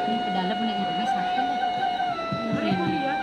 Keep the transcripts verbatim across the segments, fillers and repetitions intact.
Ini ke dalam nih, ini satu nih. Ini ya.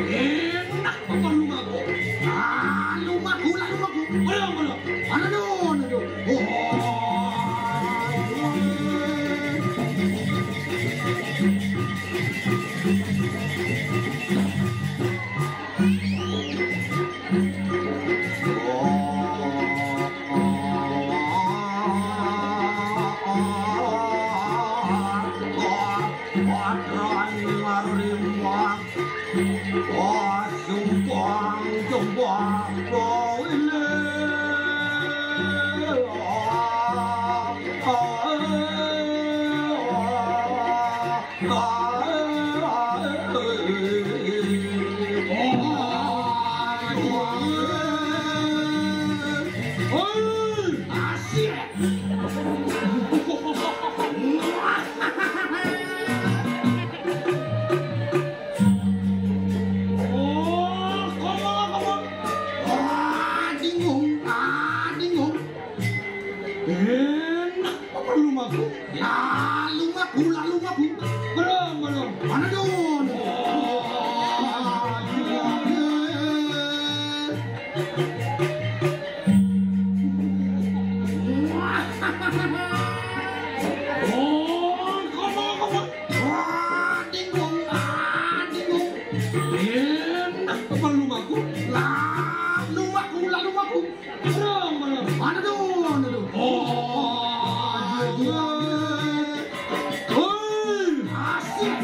Enak apa lumaku? Ah, lumaku lah, lumaku. Ayo, ayo. Aduh, aduh. Oh. Enak apa lumaku? Lalu ngaku, lalu ngaku. Belum, belum. Mana dun? Oh, come on, come on. Wah, dinggung, ah, dinggung. Enak apa lumaku? Lalu ngaku, lalu ngaku. Belum, belum. Mana dun? Hei, asik.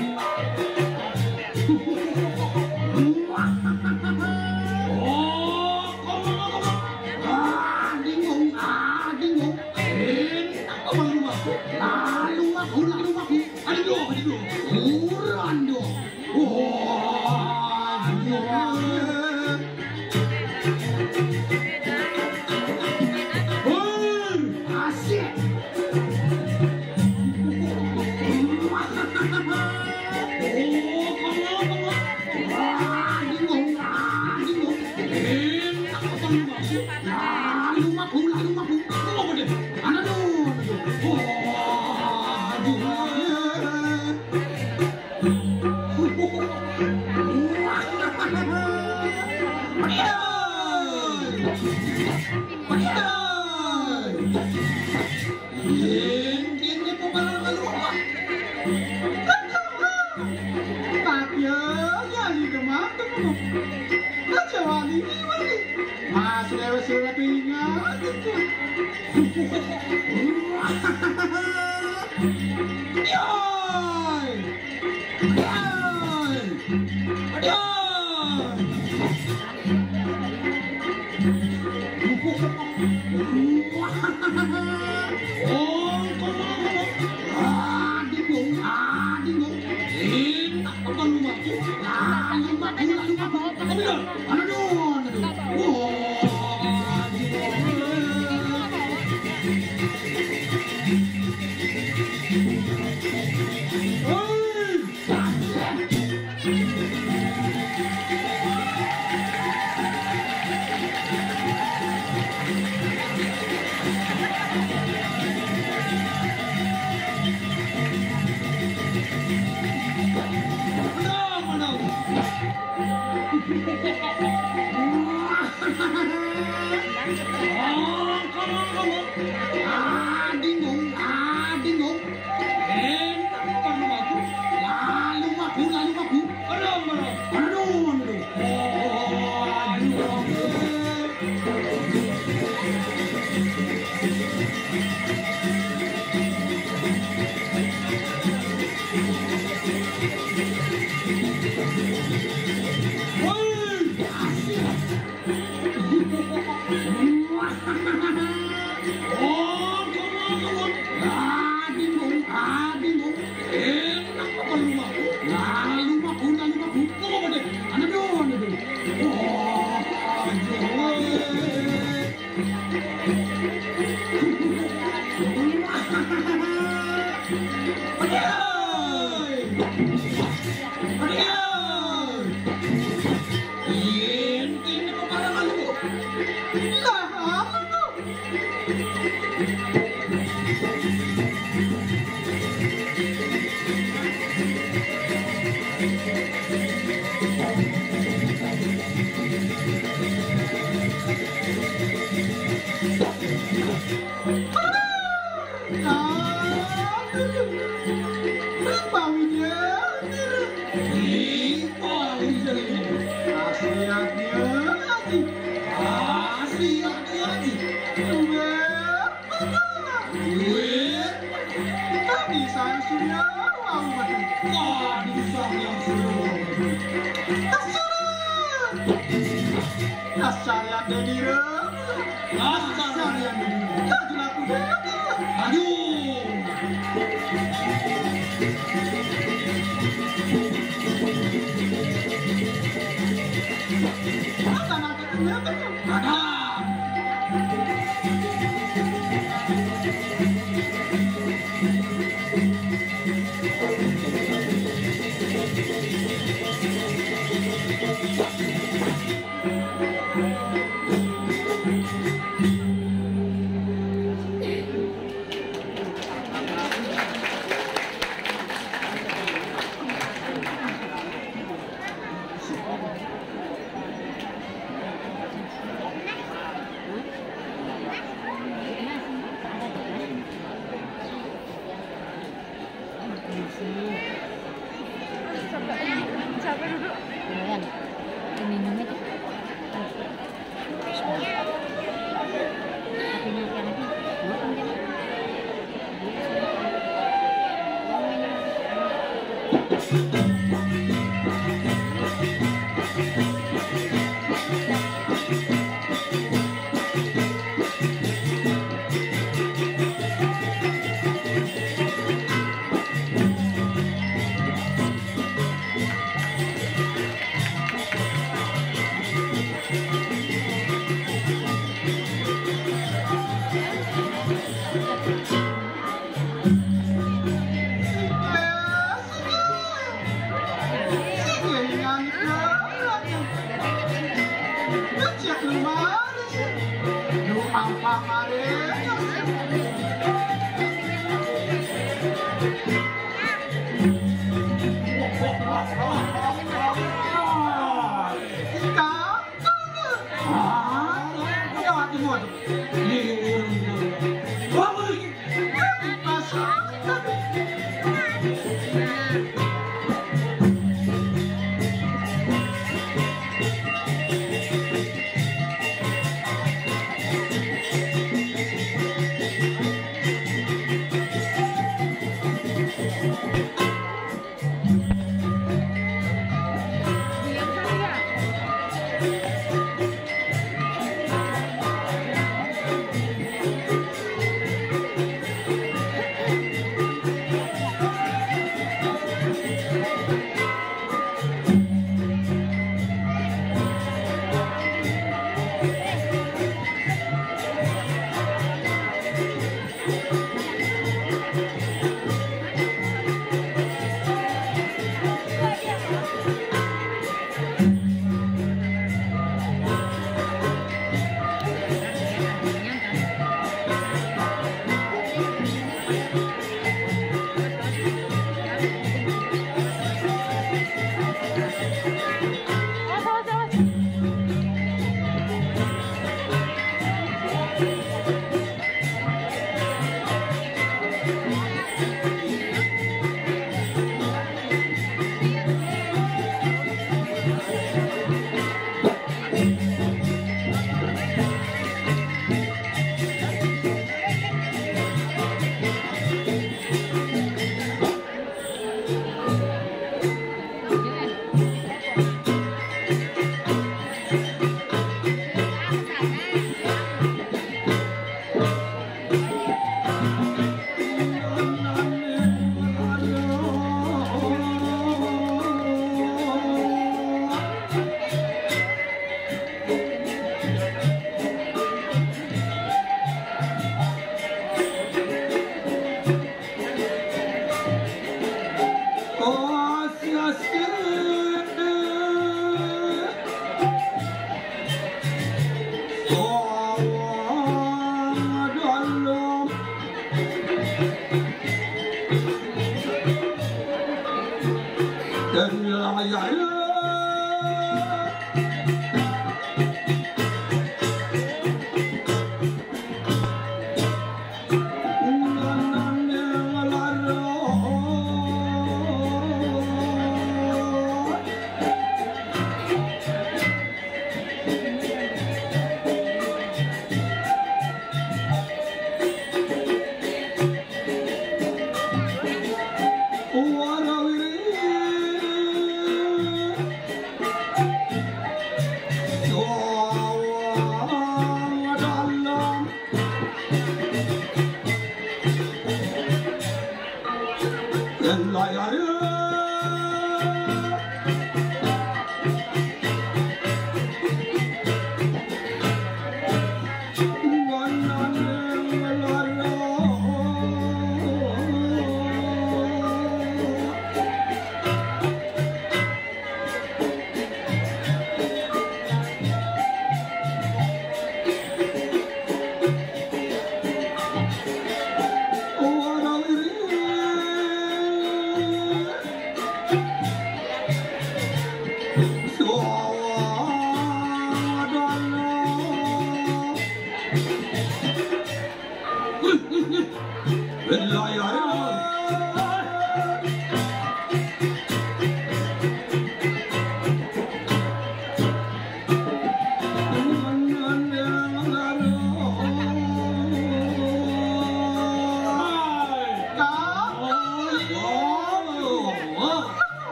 Oh, come on, come on. Ah, dingong, ah, dingong. Enak, come on, come on. Lalu aku, lalu aku. Aduh, aduh. Kurang dong. Wah, gila. Hei, asik. Oh, come on, come on. Wah, bingung, ah, bingung. Enak apa lu maksud? Lalu mabuk, lalu mabuk. Lu apa deh? Anak dong. Wah, gila. Yoi! Aduh! Aduh! Oh, kau mau? Aduh, aduh. Enak apa lu maksud? Lalu mabuk, lalu mabuk. Aduh, aduh, aduh. Oh, aduh. Adingung, adingung. Enak apa lu aku? Lalu aku, lalu aku. Aduh, aduh. Aduh, aduh. Oh, aduh. Woi, asik. Oh, come on, come on. Adingung, adingung. Enak apa lu maku? Lalu maku, lalu maku. Come on, deh. Anak dong, anak dong. Oh, aduh. Aduh. Aduh. Yen kene kok parah malu. Lah, apa tuh? Aduh, Pak Wijaya. Ih, Pak Wijaya. Asiatnya lagi. Asiatnya lagi. Duit. Duit. Tadi saya sudah mau mati. Tadi saya sudah mau mati. Terserah. Dasar yang deniru. Dasar yang deniru. Aduh. Masa nanti ternyata. Ada.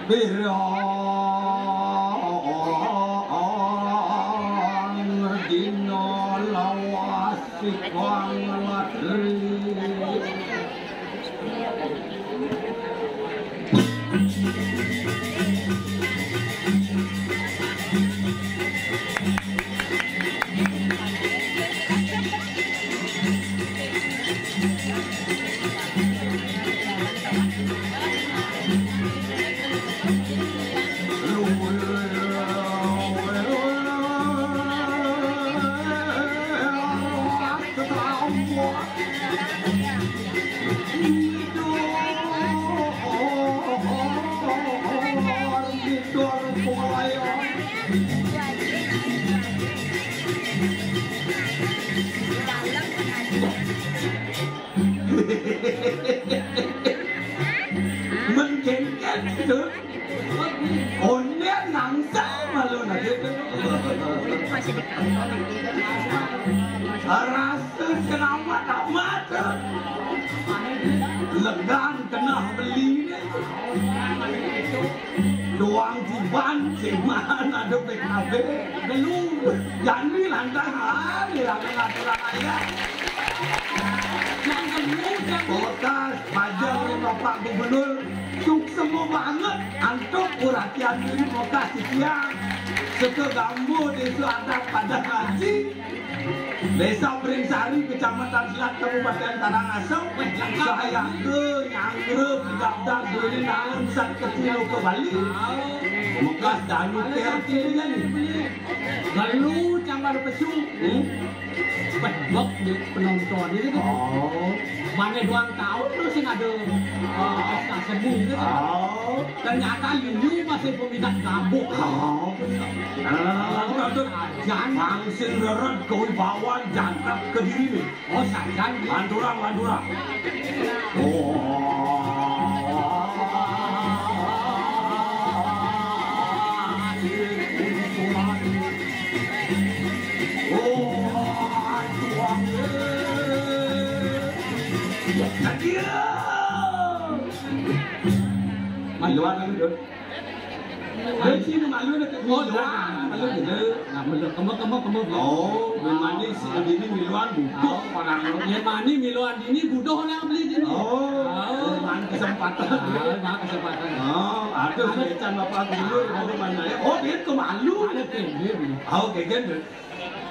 Pirang dina lawas sikang latri. Mending kan itu. Onde nangsa malu nanti. Rasa kenapa tak mata? Legan kena beli ni. Doang tiban, cuman ada P K B. Gelu. Jani lantas, ah, bilang aturan ayah. Yang gelu, yang Bekas, majeng oleh Bapak Gubernur, suksma banget antuk perhatian diri bekas titiang. Seka gambo desa adat pada ngaji. Desa Pring Sari, Kecamatan Selat, Kabupaten Karangasem, sayaga nyanggra pidabdab duri naun sat kecil ke Bali. Bekas danu ter kiri kan. Lalu cang pada pesu. Hmm? Bedok di penonton ini kan. Oh. Mana doang tahu terus yang ada, eh, pesta seni gitu kan. Oh. Ternyata Yuyu masih peminat gabuk. Oh. Ah, ajan. Langsung leret kewibawaan jangkep ke diri nih. Oh, sajan. Lanturang, lanturang. Oh. Oh, tuang. Maluan lagi, Dun. Dia sini malu dekat. Oh, dah. Malu dia. Nah, malu. Kamu, kamu, kamu. Oh, memang ni si Dini miluan butuh orang. Ya, mani miluan dini butuh orang beli dini. Oh, oh. Memang kesempatan. Ah, memang kesempatan. Oh, ada si Ecan Bapak Gubernur, ada mana ya? Oh, dia ke malu. Ada ke dia. Oh, kayak gitu.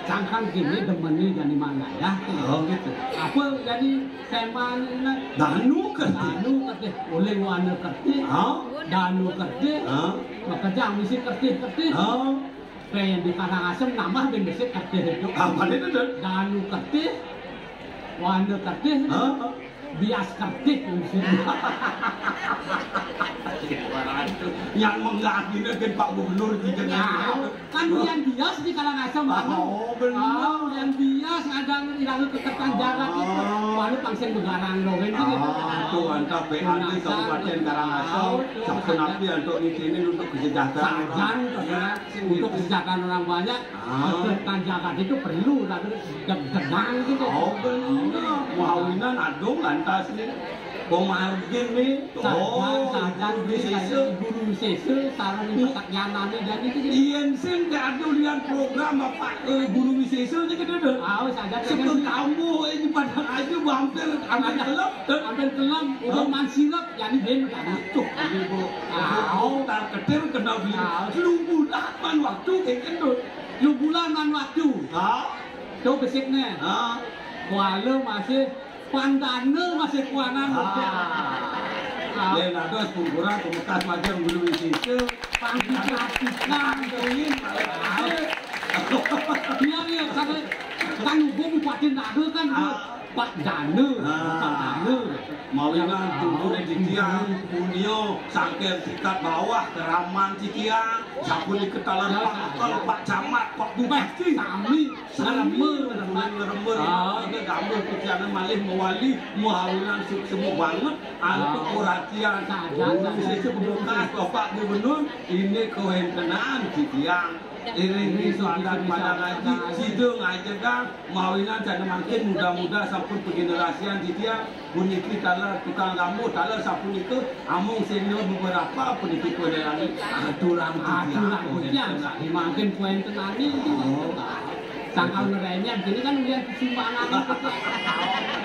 Cangkang kini demen ni jani manah ya. Oh, gitu. Apa jani tema ni lah? Danu Kertih. Danu Kertih. Oleh Wana Kertih. Ha? Danu Kertih. Ha? Makejang misi Kertih-Kertih. Ha? Pen di Karangasem nambah ben bisi Kertih itu. Apa dia tu, Dun? Danu Kertih. Wana Kertih. Ha? Bias Kertih misi. Yang menggah gini kan Pak Gubernur di Jakarta. Kan yang bias di Karangasem, anu. Oh, benar. Ah, yang bias ada ngilang ke kertan jagat itu. Oh. Walau pang sing begarang dong, kan, gitu. Ah, tuh, mantap, ya, nanti Kabupaten Karangasem, oh, tuh, sampun saja. Api untuk ini, untuk kesejahteraan orang. Sajan, karena untuk kesejahteraan orang banyak, ah, kertan jagat itu perlu, tapi de-, degang gitu. Oh, benar. Mawinan adung lantas nih. Pemargin nih. Sajan, oh, sajan, guru sesa. Guru sesa, sareng petak nyana nih, jadi itu. Yen sing ada lian program Bapak, eh, Guru Wisesa aja kita ada. Ah, sajan, sajan. Sebelum kamu ini pada aja hampir, hampir kelep. Hampir kelep, udah man silep, jadi ben tadi. Tuh, ini, Bu. Ah, oh, tar ketir kena beli. Ah. Lu bulan man waktu kayak gitu. Lu bulan man waktu. Ha? Tuh besiknya. Ha? Kuala masih Pandana masih kuanan. Ah. Ah. Lain ada sepungkuran pemekas majang belum sisa. Pangkikatikan, Joyin. Iya, iya, karena kan hukum Bupati Naga kan, ah, Pak Dana, ah, Pak Dana. Mawinan, ah, tutur titiang, punyo, sangken tingkat bawah, keraman titiang, sapunika taler, ya, Pak, ya, Pak Camat, Pak Bupati. Sami. Ngremba, ngremba, ngremba. Ah. Ini gambar titiange malih mewali, mawinan suksma banget, antuk, ah, perhatian. Saja, guru saja. Sisa bekas Bapak Gubernur, ini kawentenan titiang. Iring iso adat pada ngaji, sida ngajegang, mawinan cara mangkin muda-muda sampun pegenerasian titiang. Puniki taler tukang gambuh, taler sapunika, amung senior beberapa puniki kuwentenane, aturang titiang. Aturang titiang, sami mangkin kuwentenane. Oh. Sangkal ngerenyah, jadi kan ulian kesumbangan gitu.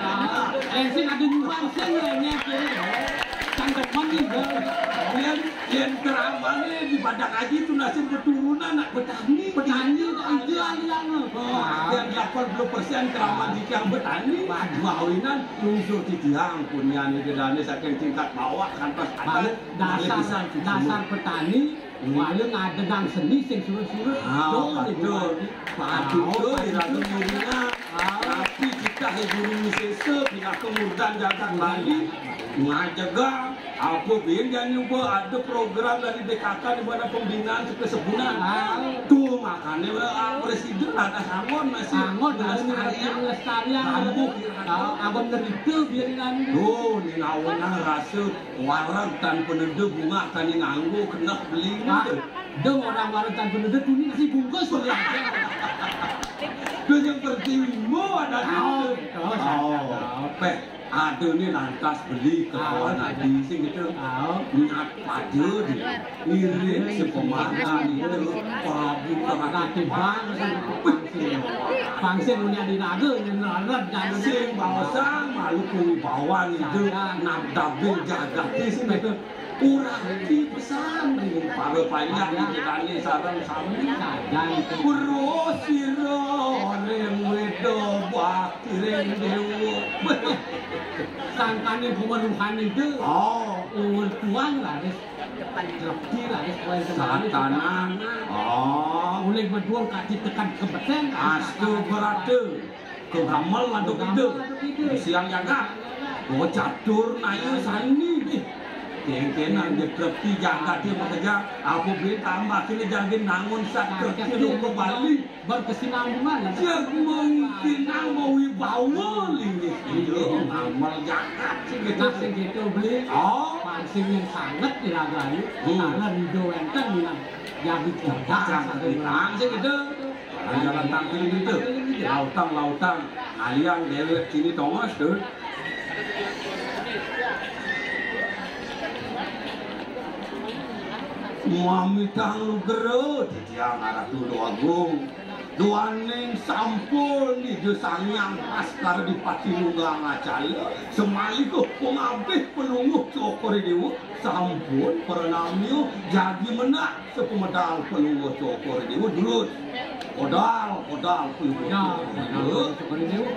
Ah, eh, sing ada nyumbang, sing ngerenyah, sing. Sang demen nih, Bang. Ulian Yen keramane di Padang Aji itu nasib keturunan anak petani. Petani, itu aliran. Oh, ah, yang delapan puluh persen keraman di tiang petani. Waduh. Mawinan lungsur titiang punyan gedane saking tingkat bawah kantos atas. Balik dasar, balik pisan, dasar petani, hmm, malah ngadedang seni sing surut-surut. Ah, tuh, betul. Itu. Patut, oh, tuh, patut. Iraga mirina. Ah. Tapi kita guru wisesa, pinaka murdan jagat Bali. Ngajegang, apa bin jani upa ada program dari B K K di mana pembinaan suka sebulan. Ah. Tuh, makanya, ah, presiden ada sangon masih. Sangon, ada melestarian. Melestarian. Kampung. Ah, abang nerita biarin anu. Tuh, ni lawan rasa warag tanpa neda bunga tani nganggo kena beli. Ah, dong orang warag tanpa neda tuni nasi bungkus boleh aja. Terus yang pertiwi ada. Oh, oh, oh. Peh. Adané lantas beli kelawan adi sing gitu. Niat pada di iring sepemangan itu, Prabu Ratu Bang sing pangsil. Pangsil punya di naga, nyeneran dan sing baosang malu kuwi bawan itu, nabdabing jagaté sing gitu. Urang iki pesan ring para panjang, ya, sareng sami. Sajan. Bro sira ring weda bakti ring dewa. Sangkane pemenuhan itu. Oh. Ulun tuang laris. Lebih laris kowe sendiri. Satanan. Oh. Ulih beduang kaki tekan ke beteng. Astu berate. Kegamel lantuk ide. Siang jagat. Bawa catur nayu sani. Ih, kengkenan dia trepi jagat dia bekerja. Apa beli tambah kini jagin nangun sak trepi lu ke Bali. Berkesinambungan. Cek mungkin nama wibawa linggis ide. Amal jagat sih gitu. Nah, sing gitu beli. Oh. Pansing yang sangat diragani. Hmm. Karena ridho wenten minang jadi cerdas. Jangan sih gitu. Jalan tangkil gitu. Lautang, lautang. Ngalian dewek sini tongos tuh. Mamitang lugra, titiang Ratu Déwa Agung. Duaning sampun Ida Sang Hyang Baskara Dipati Nunggang Acala, samalika pangabih Palungguh Cokor Déwa, sampun pranamya jagi mendak. Sepemedal Palungguh Cokor Déwa durus. Kodal, kodal Palungguh Cokor Déwa.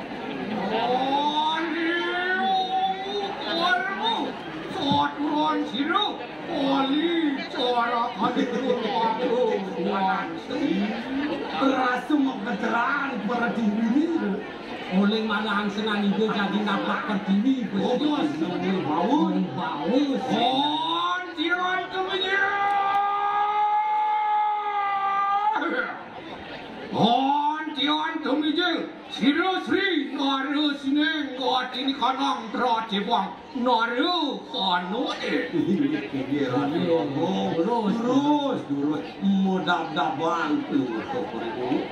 Aduh, warmu, saturan sira, kali cara kali. Rasa makejaran para diri. Oleh malah angsengan ijo jadi napak pertiwi, Gusti. Oh, Gusti, bau. Bau, sih. Hon, tiron tumijil. Hon, tiron tumijil. Sira Sri Nara Sining Watini Kanang Tracebang. Nara kono, eh. Inggih, Ratu Rama. Durus. Durus, durus. Mudab-daban keluarga Prabu.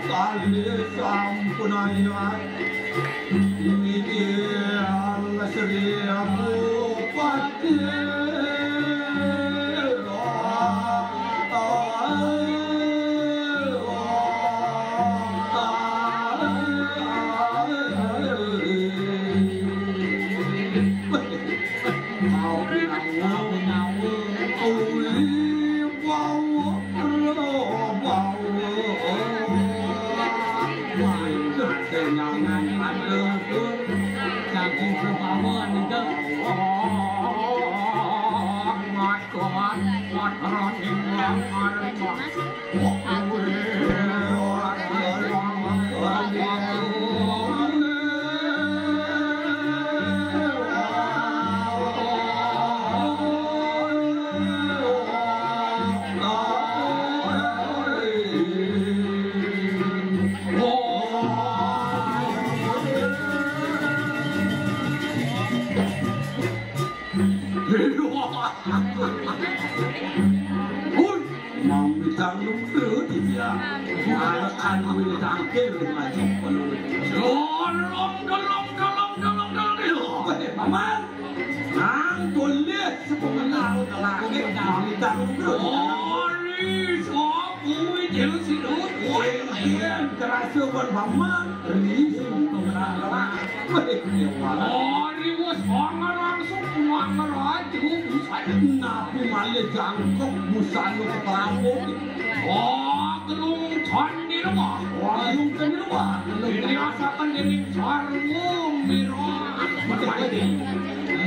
Kalih sampun ayat. Inggih Sri Bupati. Hoi, mamitang lumrut dia. Malah kan wili tangkil ngajak penuh. Dolong, dolong, dolong, dolong, dolong, dolong. Weh, Paman. Nang tulis sepengenal lelaki mamitang lumrut. Ori, sop, kuwi jero sidut. Woi, yen kerasa ban Paman. Ri, sepengenal lelaki. Weh, ya Allah. Ori, wis ana langsung pulang raja. Napi malih jangkep busana ketrapo? Oh, kelungkon di rumah. Oh, kelungkon di rumah. Ini asakan dening sarung mira.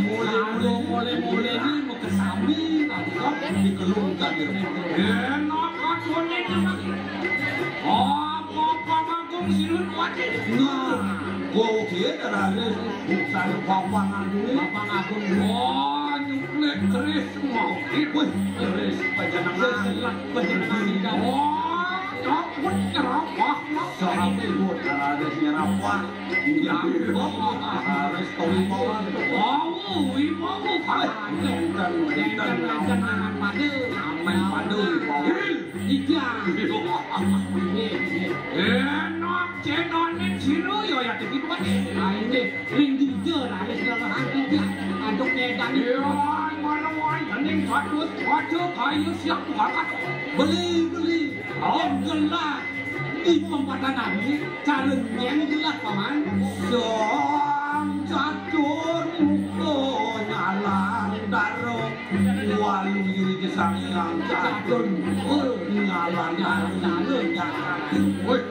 Mulai-mulai, mulai-mulai ini mau kesami, nangkep di kelungkon di rumah. Enak, aku ini. Oh, Bapak Agung Sirun Wati. Nah, gua udah ada bukan Bapak Agung. Bapak Agung. Oh, nyuplek keris mau. Wih, keris panjenengan. Setelah panjenengan tidak. Oh. Sampun nyerapah. Sampun nyerapah. Iya, harus tahu wibawa. Wau, wibawa. Enten, enten, enten. Aman pada, aman pada wibawa. Iya. Enak cedonin sira ya, ya, dadi bati. Ayo, ning dija, raris lelahan dija. Aduk edan. Iya, ngono wae, dening Badut, aja kaya siap banget. Beli, beli. Oh. Yang jelas, di pempatan hari, cara yang jelas, Paman. Sang catur muka nyalang daro. Walu diri gesang yang catur muka nyalang daro. Woi.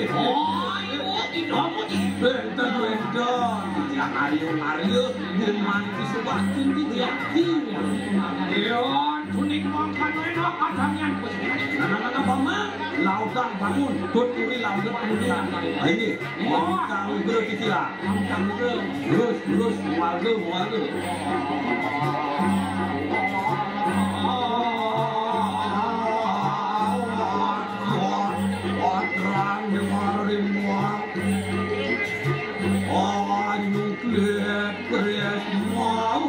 Oh, ibu, tidak, Bu. Benten, benten. Yang ayo, ayo. Yang manis, Bu. Iya, iya. Iya. Kuning mangkane kadang yang bos. Anak-anak paman, lautang bangun, tuturi lautang bangun. Nah, ini, wah, kami terus istilah. Terus, terus, warga, warga. Terang di mari muang. Oh, nyuklit, beres, mau.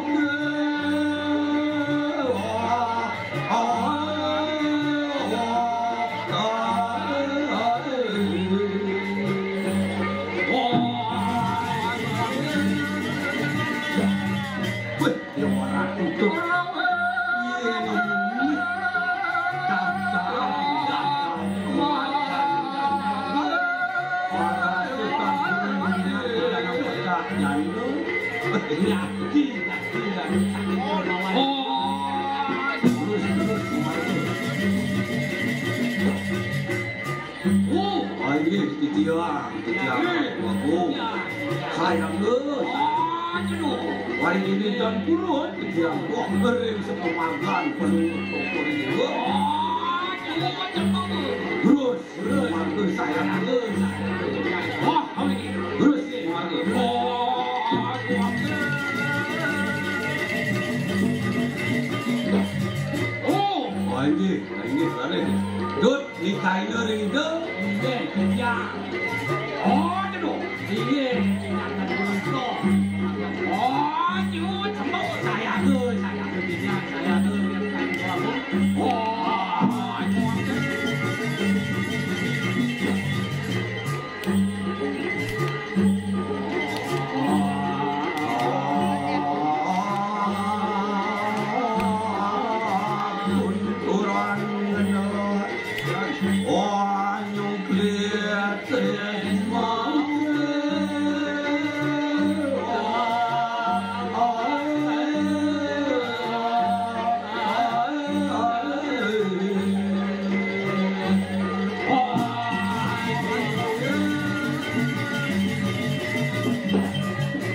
Weh, ya ora tutup. Iya, ngomong. Daftar, daftar. Orang suka punya dalam pecah jalur. Yakin. Oh, terus, terus, terus. Oh, ini titiang, titiang. Waduh. Sayang, Gus. Oh, aduh. Wari ini dan purun, titiang. Wah, ngering sepemagan, penuh syukur ini, Gus. Oh, aduh, aduh. Terus. Waduh, sayang, Gus. Wah, kami. Terus, waduh. Oh, aduh. Oh, ini, ini, ini. Dut, nikahin ring itu. Iya, iya. Oh, aduh. Iya, iya, iya. Oh, aduh, tembok. Saya tuh, saya tuh, saya tuh. Oh, aduh.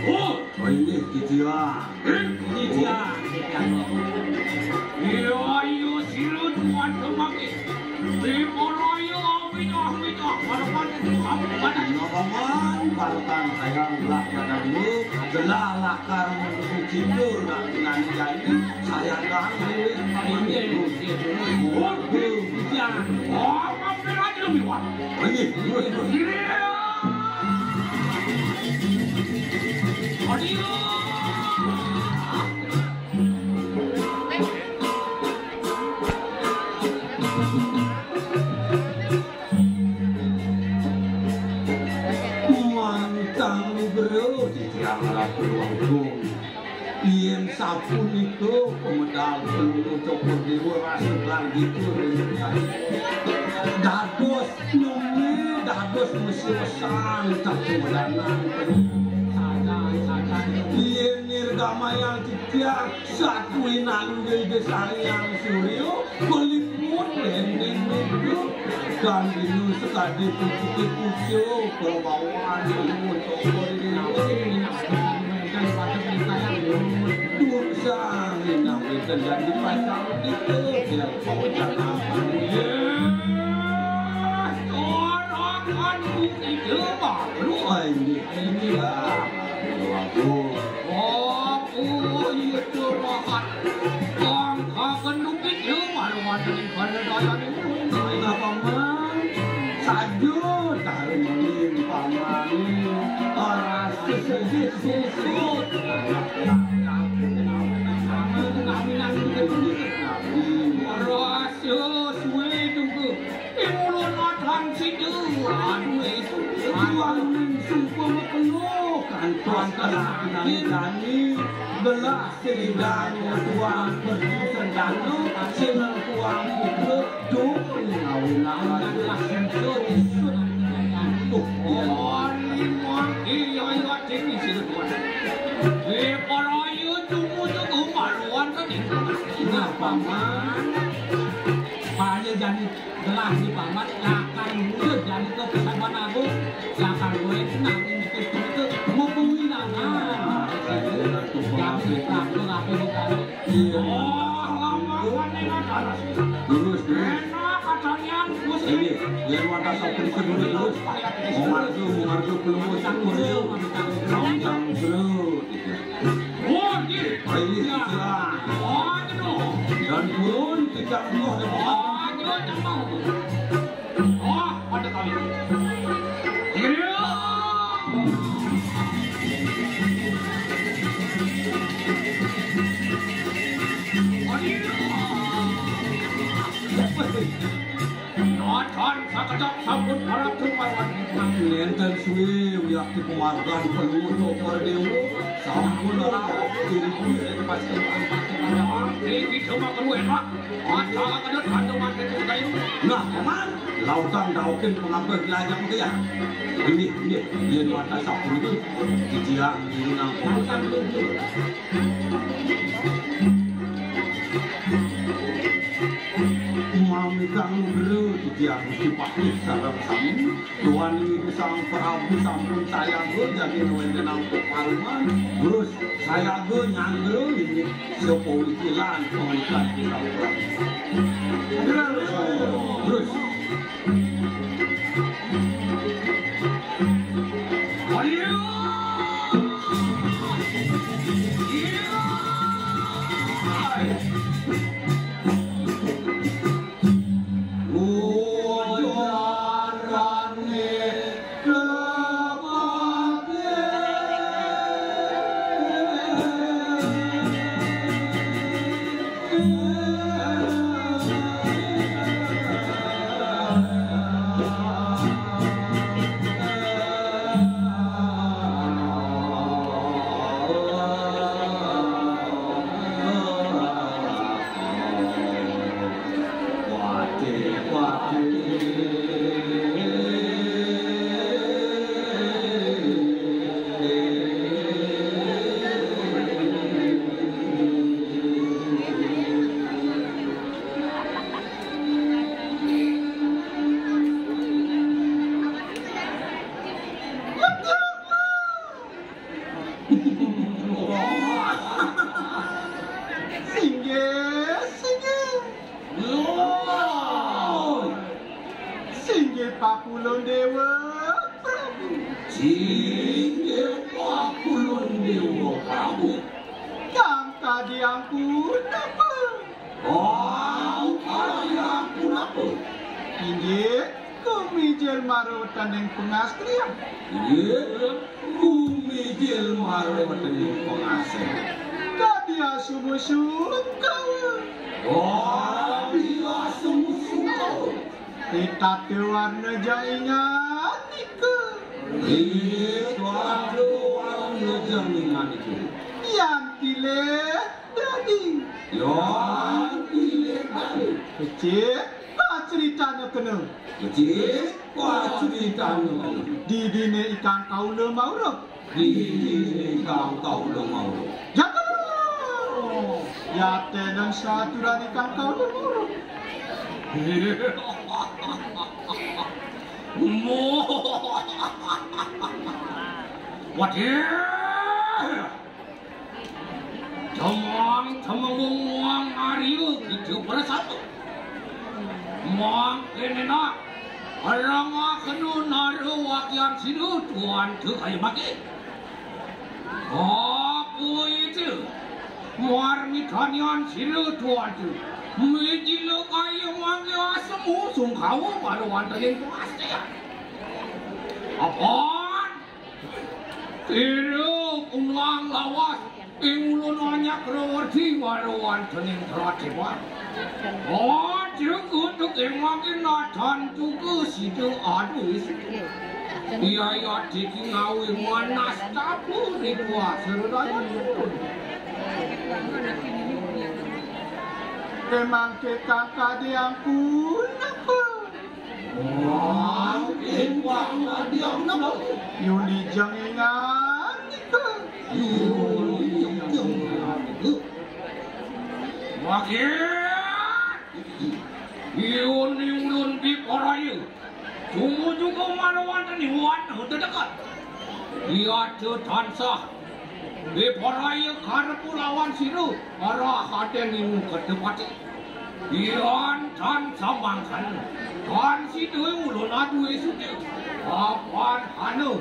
Oh, ini titiang. Titiang, titiang. Iya, iya, sira tuan kemangke. Di Malaya, witah, witah, balapan, balapan. Balapan, balapan, sayang, belah badanmu, belah lakar, cincin, nak, nak, nak. Saya kan. Iya, iya, iya. Waduh, hujan. Oh, mampir aja lebih kuat. Ini, terus, terus. Iya. Aduh. Mantang, Bro, titiang Ratu Agung. Yen sapunika pemedal peluru Cokor Dewa rasegan gitu. Dados nune, dados mesti wesang tak pemedal. Yen nirgamayang titiang satuin anu Ida Sang Hyang Surya, peliput dening niku. Kang dina sekadi pucuke pucuk, bawahan ilmu Cokor Dewa. Dursang inang wenten dan dipasang dite, biar pawecan apa. Orang anu ide baru. Ai, ini. Ini. Ah, waduh. Oh. Oh, iya, curahan. Bang, kaken lupit, ya, malu wonten ing kaya dayane. Ayo, Paman. Saja, taruh maling, Paman. Ora sesisih sisut. Ora suwe tunggu. Ing ulun atan situ. Aduh, itu. Tuan ning sumpah makelo. Kantos anak nang jani. Belah selidang tuan berjusan danu. Sinang tuan putra. Duh, ngawin-ngawin. Oh, iya. Iya, iya, cek di situ, tuan. Eh, para ayu, tunggu, tunggu, maluan kan itu. Nah, Paman. Kaya jani gelah di Paman, lakar luwih jani ke Paman Agung, lakar luwih nang ing situ itu mumpung wilangan. Yang di traktor apa di tadi? Iya. Oh, lama kan ini kan. Lurus, lurus. Enak katanya, Gus. Ini, biar mata sopir ke dulu, lurus. Mau marga, mau marga, belum mau campur, yuk. Mau campur, gitu. Oh, iya. Ayo, iya. Silakan. Oh, gitu. Dan pun, tidak mau, ada mau. Oh, gitu, yang mau. Oh, pada kali. Iya. Aduh. Nadan sakejap sampun parab dumawan. Nenten suwe wiakti pamargan peluru Cokor Dewa sampun rauh diri diri pas kembang. Iki cuma perlu enak. Masalah kedut ada mati kayu. Nah, Paman, lautang daukin pengabeh lajang dia. Ini, ini, dia nuata sampun itu. Dijiang diri nang pengabeh. Mamikang nugra titiang Gusti Patih sareng sami. Duaning Ida Sang Prabu sampun sayaga jagi wénten ampun paruman. Terus sayaga nyanggra inggih sapa wikilan pangwikan Ida Sang Prabu. Terus. Singgih, singgih. Lho. Singgih pakulun Dewa Prabu. Singgih pakulun Dewa Prabu. Kang kadi ampun napa? Kang kadi ampun napa? Inggih, kumijil marwetaning pangastrian. Inggih, kumijil marwetaning pangastrian. Kadi asumusu kawa. Kadi asumusu kawa. Titata warna janginganika. Titata warna janginganika. Yan pilih dadi. Yan pilih dadi. Becik pacritana kena. Becik pacritana kena. Didine ikang kaula mauruk. Didine ikang kaula mauruk. Jatah. Yatenen saturan ikang kaula mauruk. Wadih. Temang temenggung muang Arya Gidha Prasata. Muang kene nak. Rangakena nara wakian sinu tuan tu kaya maki. Kok Kuwi itu. Muar mikanian sira tuatu. Mijina kaya mangke asemu sungkawa karo wonten ing pasti. Apa? Ira kunang lawas ing ulun Anyakrawardi karo wonten ing Tradepan. Aja kutuk ing mangke nadan tuku sida aduh. Iya, iya, diki ngawi manas tabu ribu asir raya. Memang kita kadi ampun apa? Wah, impang kadi ampun apa? Yuli jangingan itu. Yuli jangingan itu. Wakil. Iun iulun piparaya. Tumuju ka manawan teni wan dedeket. Iya tansah piparaya karep lawan sira arah aden inu kedepati. Ian tansah mangkan. Tan sida ulun aduwe suci. Apan hana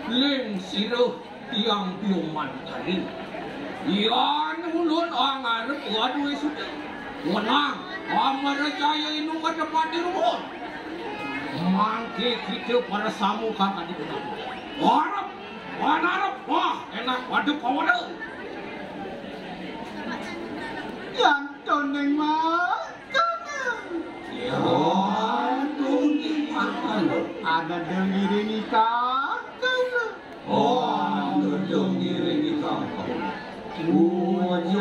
ling sira tiang piuman kali. Yan ulun angarep waduh suci. Wenang, amarcaya inu kadepati ruwun. Mangke kita para samu kang kadi punapa. Arep, wan arep, wah, enak waduk pawada. Yan toning mas. Kanan. Ya, tuning makan. Ada dengiri nikah. Kanan. Oh, ada dengiri nikah. Ujarane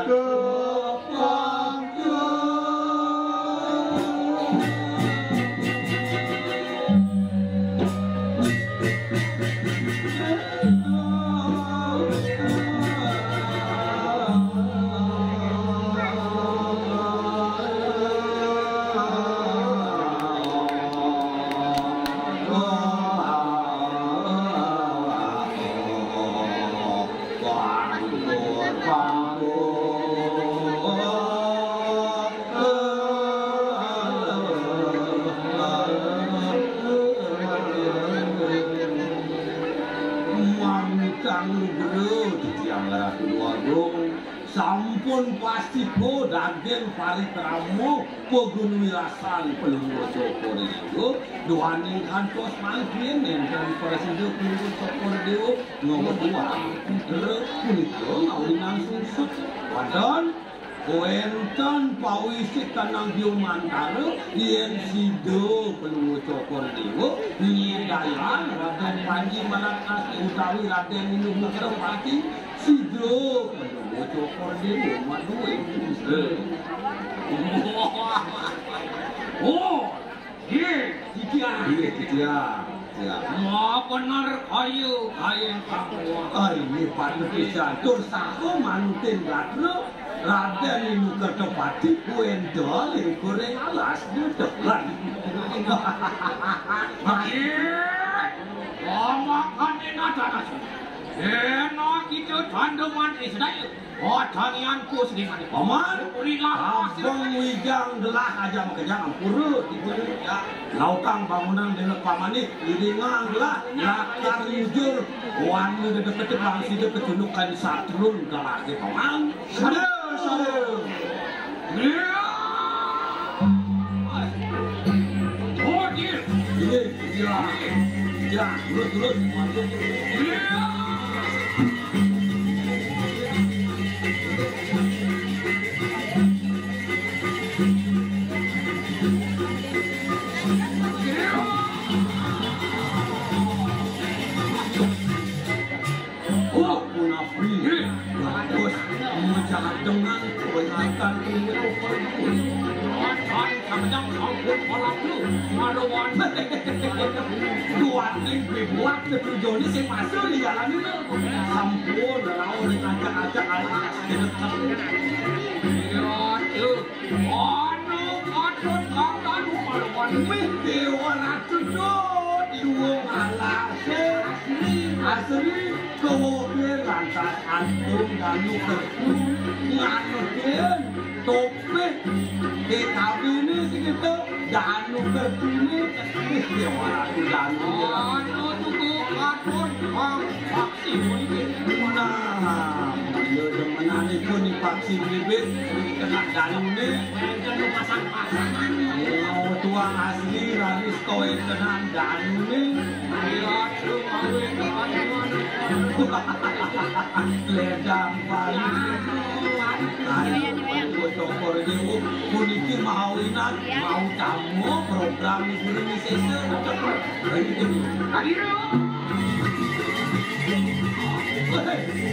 kepake. Mangkang lugra titiang Ratu Agung, sampun pasti po daging parikrama pagun wirasan Palungguh Cokor Dewa, duaning kantos mangkin nenten prasida Palungguh Cokor Dewa ngawetuang putra punika ngawinang sungsut. Wonten Wénten pawisik kanang biumantara yén sida Palungguh Cokor Déwa nyédayang Radén Panji Marakasi utawi Radén Inu Wikrapati, sida Palungguh Cokor Déwa madué. Oh, Nggih, titiang. Nggih, titiang. Ya. Maha bener kaya, kaya ingkang kuat. Ah, inggih, patut pisan. Tur saha manten gatra, Radén Inu Kertapati, wénten ing kuring alas dudukan. Nggih. Pamakané nadanas. Énak kita tanda mantri sedaya. Odangian ku sedingan. Paman, Rila Abang Wijang gelah aja makejang ampura, tiba ya. Laukang bangunan denek pamane, iringang gelah, lakar nyujur, wan dedeketik bang sida kecundukan satrun galahke paman. Sada, sada. Iya. Oh, iya. Iya, iya. Iya, turun, turun. Iya. Oh, punapi. Bagus. Mejahat dengan kebanyakan ini. Duaning dibuat ketujuhne sing masuk di jalan itu. Sampun, lawan ngajak-ngajak alas. Iya, tuh. Anu, katut, kang, anu, malu-malu. Wih, Dewa Ratu, tuh, di wong alase. Asli, kewoke lantas antum danu kertu. Nganutin, topik. Di kabine segitu, danu kertune. Wih, Dewa Ratu, danu. Anu, tuh, Nah, yo demenanipun Pak Siblibit, kena danune. Enten pasang-pasangan. Yo, tuang asli, raris kowe kena danune. Ayo, ayo, ayo, ayo. Ledang Bali. Ayo, ayo, ayo. Puniki mau inat, mau tamu program ibu ini sesuk. Ayo, ayo.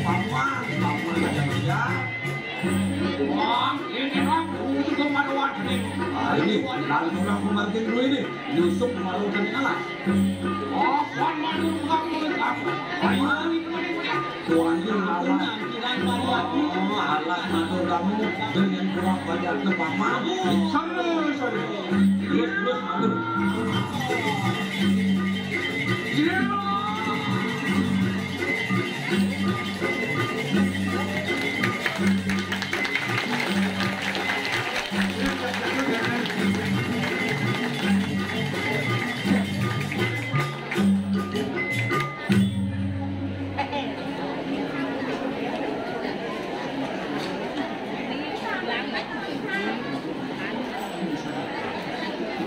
Paman, paman ada dia. Wah, ini kan untuk kemaruan ini. Ah, ini lalu orang pemargin dulu ini. Yusuf malu kan kalah. Oh, paman malu kamu kamu. Ayo. Tuan ini lawan. Oh, alah malu kamu dengan kurang banyak ke paman. Seru, seru. Terus, terus malu.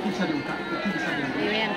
Bisa dibuka, itu bisa diambil. Iya.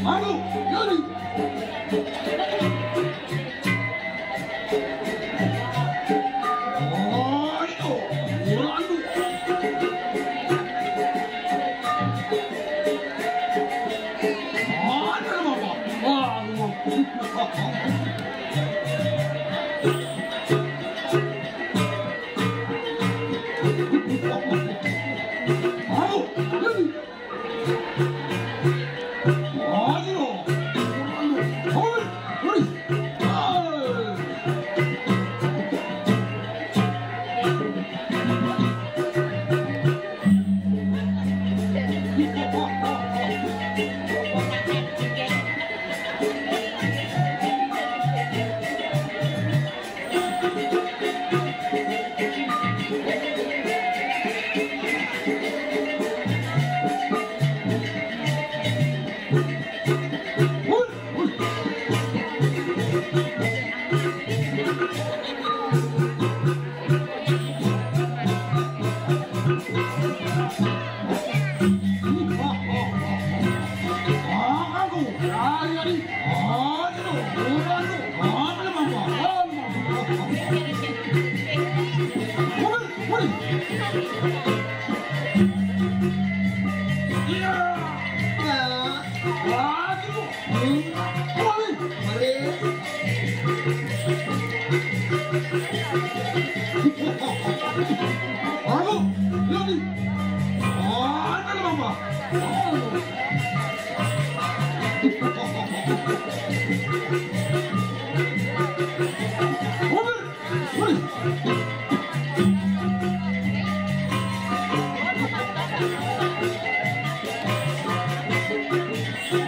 Malu, Yadi. Ayo, murah. Ayo, murah. Ayo, murah.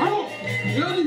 Ayo, Yadi.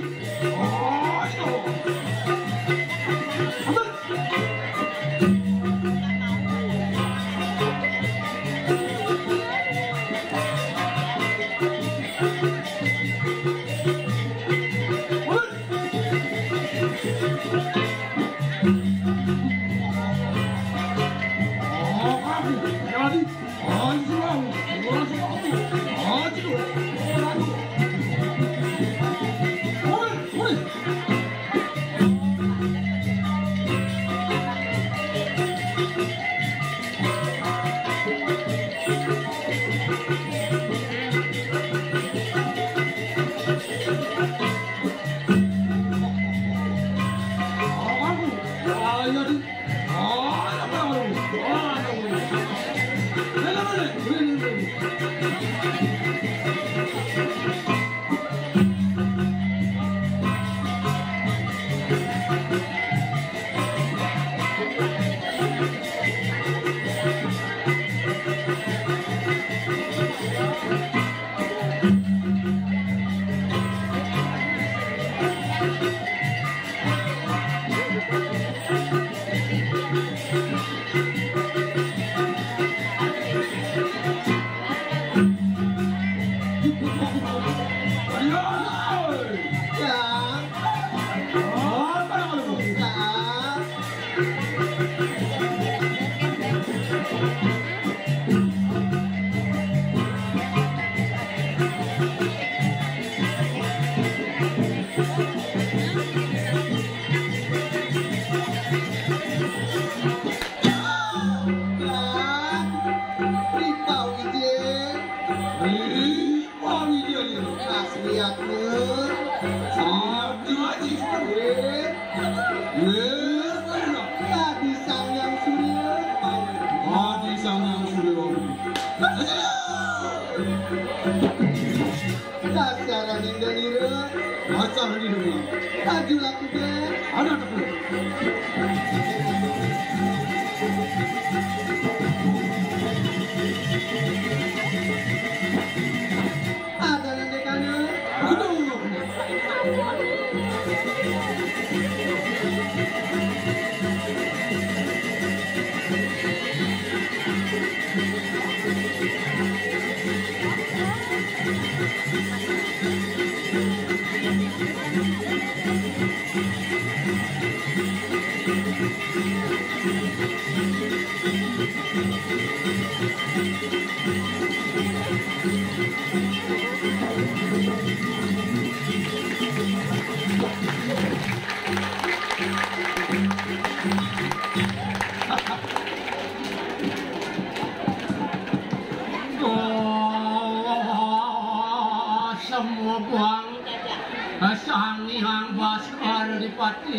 Wah, iya, iya. Pas liatnya, Sang Haji Haji Surya. Iya, iya. Haji Sang Yang Surya. Haji Sang Yang Surya. Dasar anjing dan ira. Dasar anjing dan ira. Maju laku deh. Ada aku. Sang Hyang Baskara Dipati.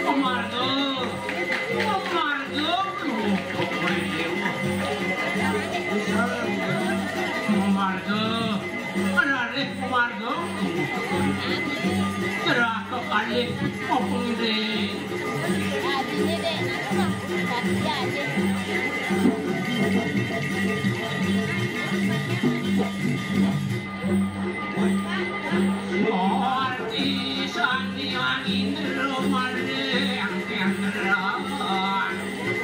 Pamarga, pamarga, pamarga, raris pamarga, cerah kekalih, pamarga. Arti Sang Hyang Indra maring Indra.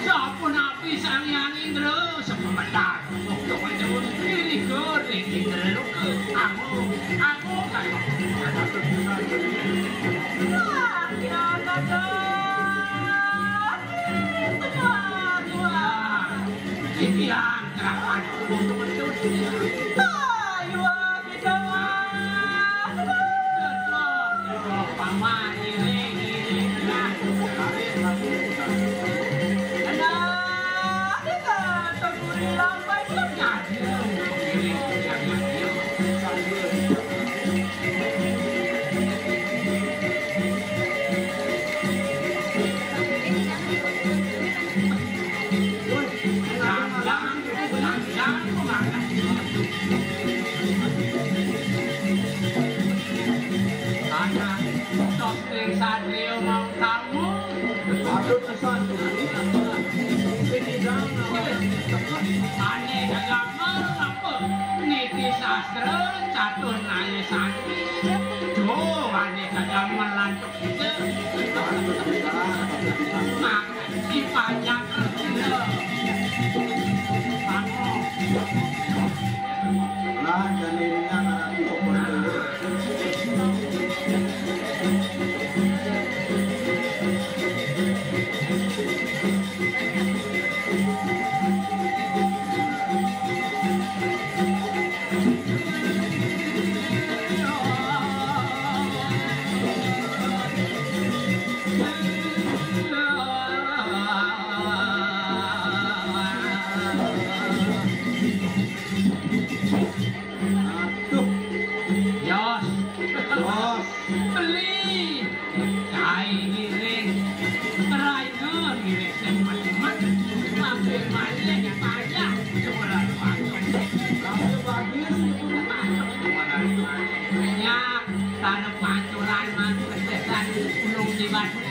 Sapunapi Sang Hyang Indra sepemetar. Untuk menjemput diri ke Indra Loka. Aku, aku, aku. Wah, ya, kata. Wah, wah. Titiang terapan untuk menjemput. Wah, ya. Anak tos ring satria mau tamu. Patut kesan tuh. Sing idang. Ane kagama apa? Niti sastra, catur naya sandi. Tuh, ane kagama lantuk. Dipanjang kerja. Lah, dan ininya ngarang sopor dulu. Aduh. Yos. Yos. Beli. Cai ngiring. Raina ngiring sing mat-mat. Mampir malih payah. Jualan patung. Langsung bagus. Jualan patung. Ya, tanah pancuran, mantu kesesan, ulung di batu.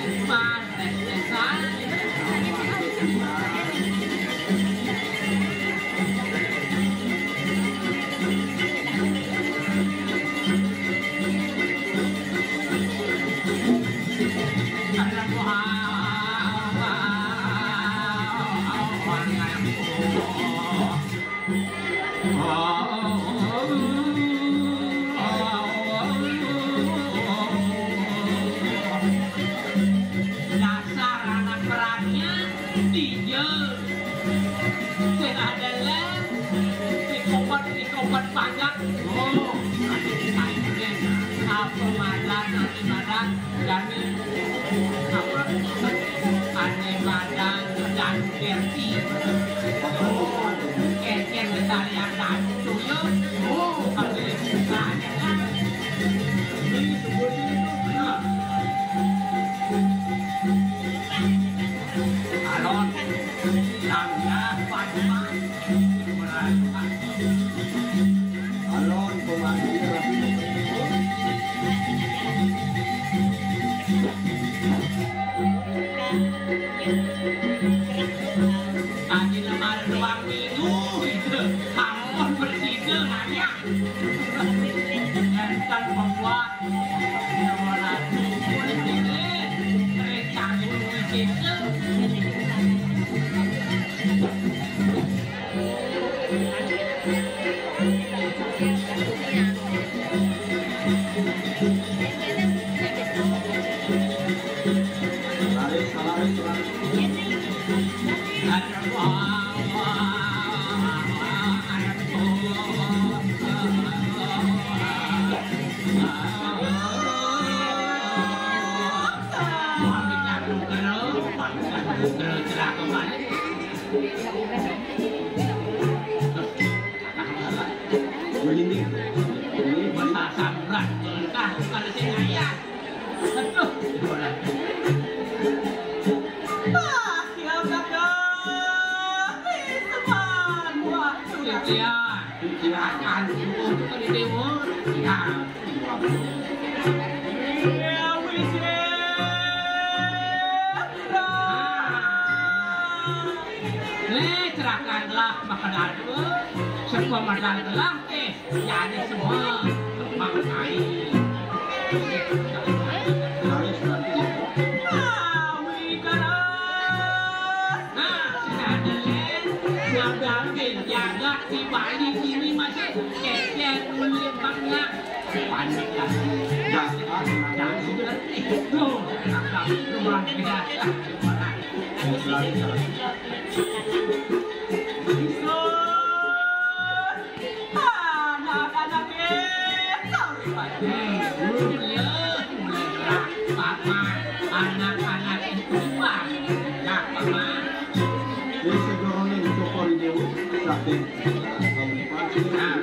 Dasar anak peranian, tiga. Sing ada lem, dikopet, dikopet pajak. Oh, ada di apa madan, ada madan. Jani, apa? Ane badan dan kerti. Kecil besar yang satu tuyul. Oh, kalau ini bukan, ya kan? Ini sebutin itu. Nah. Alon. Nang ya, Pak. Alon, pemanggil Rabi. Tadi lemah doang minggu itu. Ampun bersih. Masa sambat, entah bukan sing ayah. Aduh. Ah, ya, Kakak. Ih, sepan. Wah, sudah. Iya. Iya, kan. Itu di timur. Iya. Iya, wis. Le, cerakan lah, makan aduh. Sebuah makan lah, eh. Jadi semua gampang main. Nah, sudah ada, Len. Ngadapin jagat di Bali ini masih kecil, mulai banyak. Panik kan. Nah, sudah itu. Luar biasa. Anak-anak itu. Papa, anak-anak itu, Pak. Nah, Papa. Ini sedorongnya di Cokor Dewi, sakit. Nah.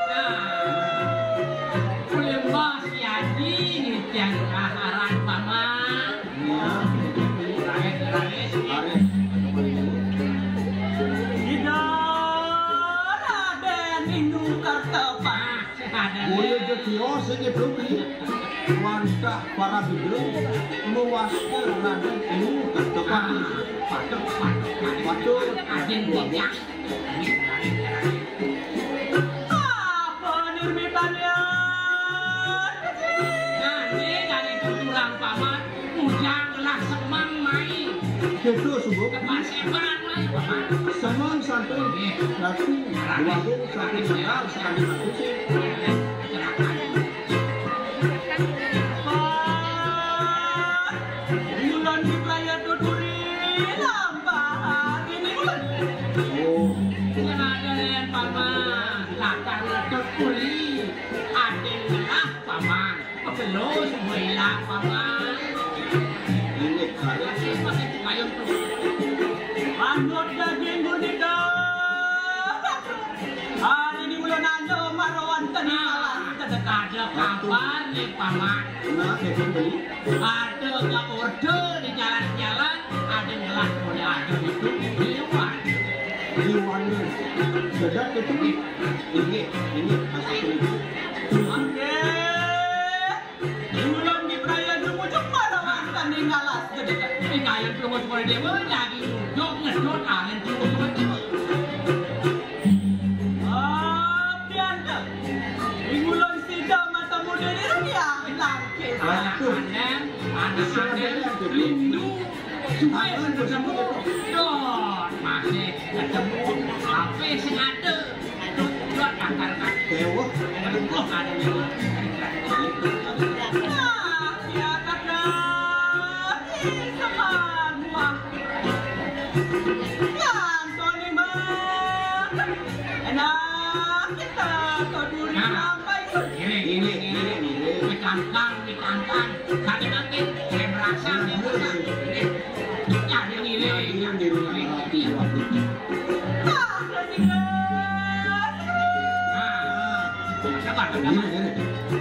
Nah, boleh Mas Yadi, yang aran Papa. Iya. Rakyat, rakyat. Rakyat. Ida Raden Indu Kartapa. Mulai dadi sing nyebut iki. Wantah para bidro, mewasta Raden Indu Kartapa. Waduh, waduh, waduh. Apa nurmitan ya? Nah, ini dari tutulang paman, ujang lah semang mai. Gitu, Subuh. Kepaseban, mai, paman. Semang santai. Nggih. Berarti, dua puluh satu sekali, sekali satu sih. Silakan. Ngulon di Playa Tuturi, lampah ini ngulon. Oh. Sing ada len paman, lakar ngetut kuli, ating ngelah paman, pegelus mwilah paman. Ini kali. Masih kayun tuh. Manut daging gurita. Hari ini ngulon anu marowan teni malah sedekah. Ada kabar nih paman. Nah, saya pun beli. Ada ke order di jalan-jalan, ada yang telah mulai ada itu di Iwan. Di Iwan. Sedap itu. Ini, ini, asal itu. Oke. Ulun di Praya Jumujuk pada warisan di ngalas gedhe. Ing kayun Pungo Sukra Dewa, lagi nyujuk ngedot alen Pungo Sukra Dewa. Abdi anta. Ing ulun sida mata muda di rupiah langkis. Waduh. Anak anem, anak anem, rindu. Suwe ketemu. Dot, masih ketemu. Apa sing ada? Dot, dot, akar, akar. Dewa. Aduh, ada dewa. Nah, ya, kakak. Ih, sepan, wah. Ya, Antoni, Bang. Enak kita ke duri sampai. Ini, ini, ini, ini. Ini kangkang, ini kangkang. Sakit hati, saya merasa, saya merasa. Ini, ya, ini, ini. Ini, ini, ini. Nah, sabar, sabar. Ini, ini.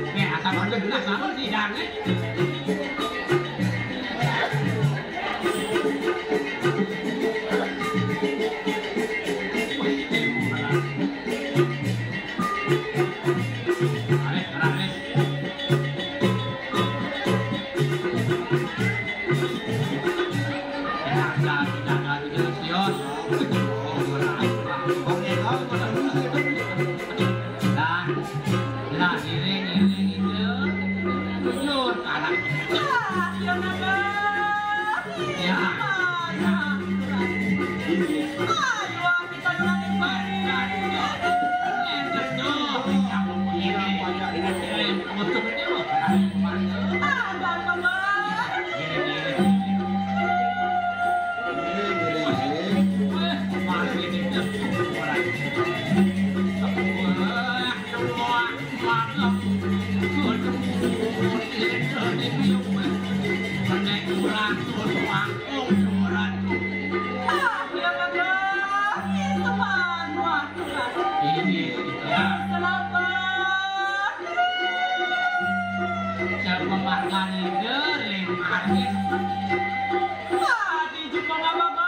Ade juga nggak apa-apa.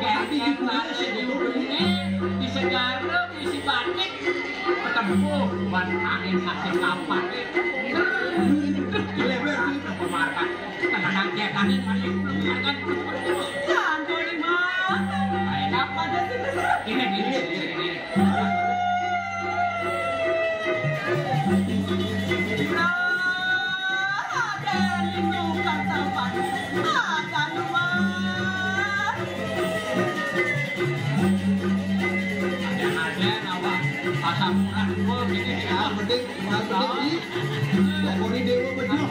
Kayak gitu aja diurusin, di segala, di si batik. Ketemu ban angin saksi kapan. Lebar sih. Pemarkan. Tenang, tenang, tenang, tenang. Santuy, Mas. Enak pada sini. Ini, ini, ini, ini. Ada, ada, apa? Asam urat, oh, gini, ya. Yang penting, yang penting di, pokoknya dewa betul.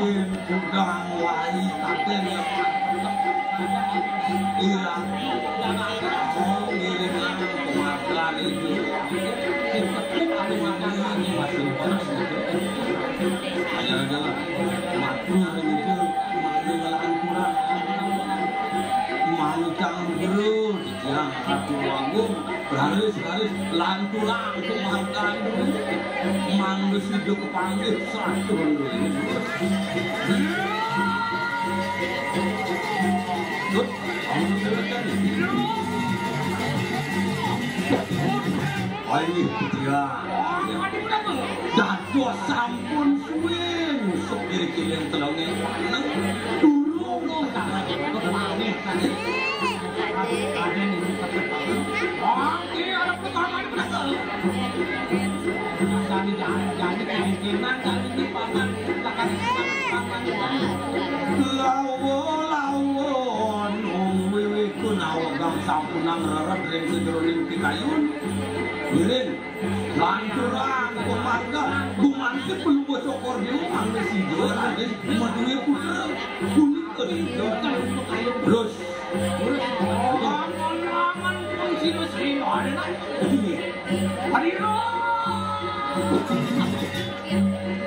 Yen udah mulai katen ya. Iya. Oh, ngiring anak kemakan itu. Aku makan lagi masih panas. Ada, ada. Matur itu, matur kurang. Mau campur, ya, aku agung. Laris, laris, lanturan, komandan. Mangga sida kepanggih satur. Dut, amun silakan. Ayo, ya. Dados sampun suwe nusuk diri kilen telonge. Durung. Aden ini. Wah, ini ada pertama ini bener. Jangan, jangan, jangan, jangan, jangan, jangan, jangan, jangan, jangan. Lawa, lawa, nung wiwikun awegang sampunang rered ring sajeroning pikayun. Ngiring, lanturang pamarga, gumanti pelungguh cokor dewa, mangda sida raden madué putra. Punika sida. Terus. Aman, aman, pun sira sira. Padira.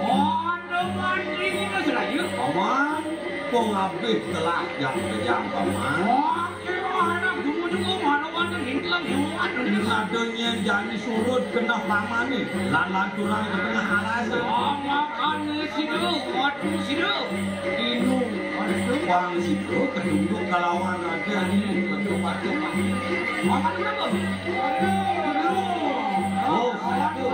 Ada mantri kita sira, ya. Paman, pengabih telah jam kejam, Paman. Wah, kira anak dulu juga mana-mana ngintelan hewan. Ada nyen jani surut kena pamane, lan lanturang ke tengah alas. Makane sida, waduh sida. Inu, waduh. Wang sida ketunduk kalawan raja ini, waduh, waduh, waduh. Apa kenapa? Oh, waduh.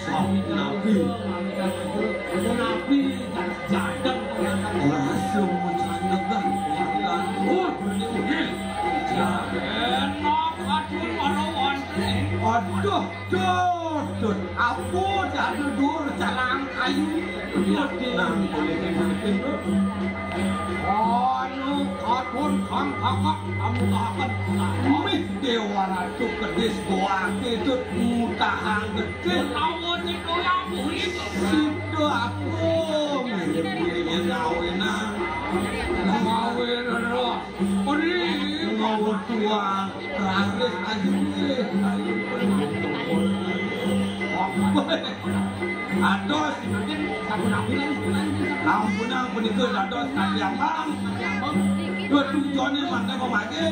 Sami nabi. Nabi jadeng. Ora semua jandegan. Oh, ini. Ya, enak, aduh, kalau wonten. Aduh. Dut, dut, apa dak dudur jalan kayu? Dut, nang boleh ngikutin, dut. Anu, kadun kang kakak, kamu tahaken. Mih, Dewa Ratu kedis goake, dut, mutahang gedhe. Utawa cedhak aku iki. Sido apa? Mirip-mirip yang ngawenan. Ngawe roh. Ori. Ngawe tuang. Raris ayu nggih. Atos. Sampun-sampun. Sampunang punika dados katiambang. Dua tujuane mangke pamangke.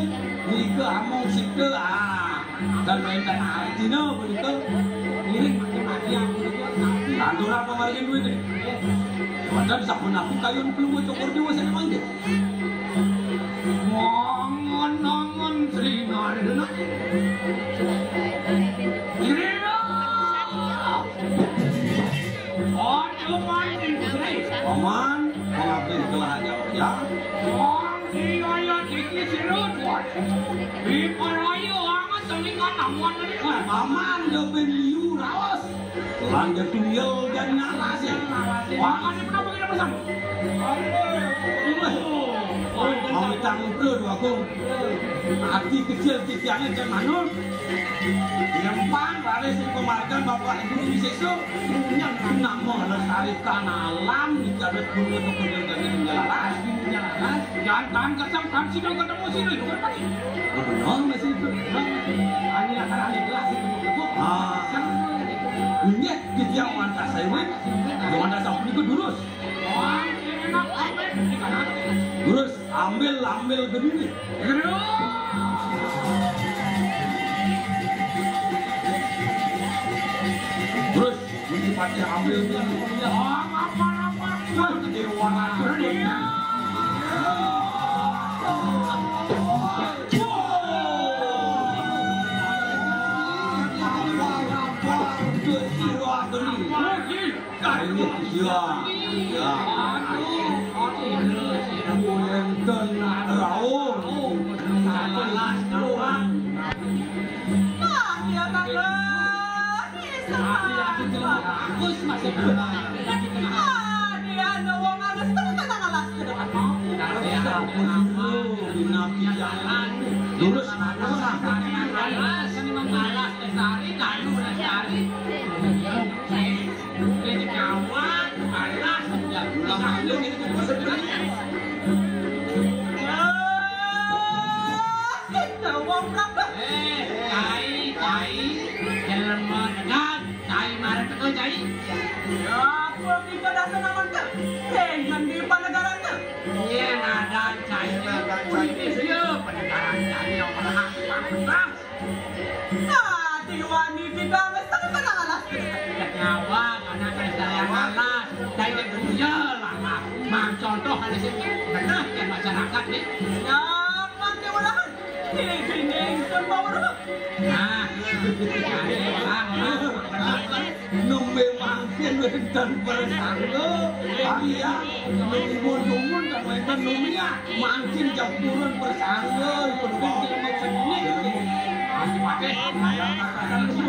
Nika amung sida. Ah. Dan wenten artina punika. Ngiring mangke mati punika. Lantur apa mangke duwite? Wonten sampun aku kayun pelungguh cokor dewa sing mangke. Wangon-wangon Sri Narayana. Ira! Ih, paraya anget, sing kan amuan tadi. Wah, paman, ya ben liu raos. Lan ya tuyul dan ngalas ya. Wah, kan kenapa kita bersama? Aduh. Mau tanggung bro, aku. Ati kecil tiangnya cek manut. Lempang, laris sing pemargan Bapak Ibu sesuk. Yang nama lestarikan alam, dicatat dunia pekerjaan dan tinggal laras, tinggal laras. Jangan tahan kesang, tahan sini, ketemu sini, bukan lagi. Benar, masih itu. Hanya akan ada gelas itu, itu. Ah. Ini dia yang mantas saya, Wan. Yang mantas aku itu durus. Wah, enak, enak. Durus, ambil, ambil ke diri. Terus, ini pakai ambil dia. Oh, apa, apa? Wah, gede warna. Iya, iya. Wonten rawuh. Nah, dia kan lagi sehat. Bagus, masih. Ah, dia ada wong anges terus kena ngelas ke depan. Sampun dulu, dina pikiran. Lurus, lurus. Seni membalas lestari, lalu lestari. Jadi kawan, panas, ya, pulang aja gitu, terus sebenarnya. Kita wong berapa? Eh, cai, cai, jelema tegal, cai marep teko, cai. Ya, apa kita dasar nama ke? Dengan di panegara ke? Iya, ada cai, politis ya, penegara cai yang berhak, berhak. Nah, tiwani kita mesti kena alas. Nyawa, karena saya alas. Saya itu ya lah, Mang. Mang, contoh ada sih. Benar ya masyarakat nih. Ya, pakai mudahan. Ini ingsun mau berubah. Nah, ya, ya, Mang, Mang. Nembe mangkin wénten persangga, kaliyan nuwun-nuwun kan wénten numia, mangkin jam purun persangga, ipun wong. Ada satu,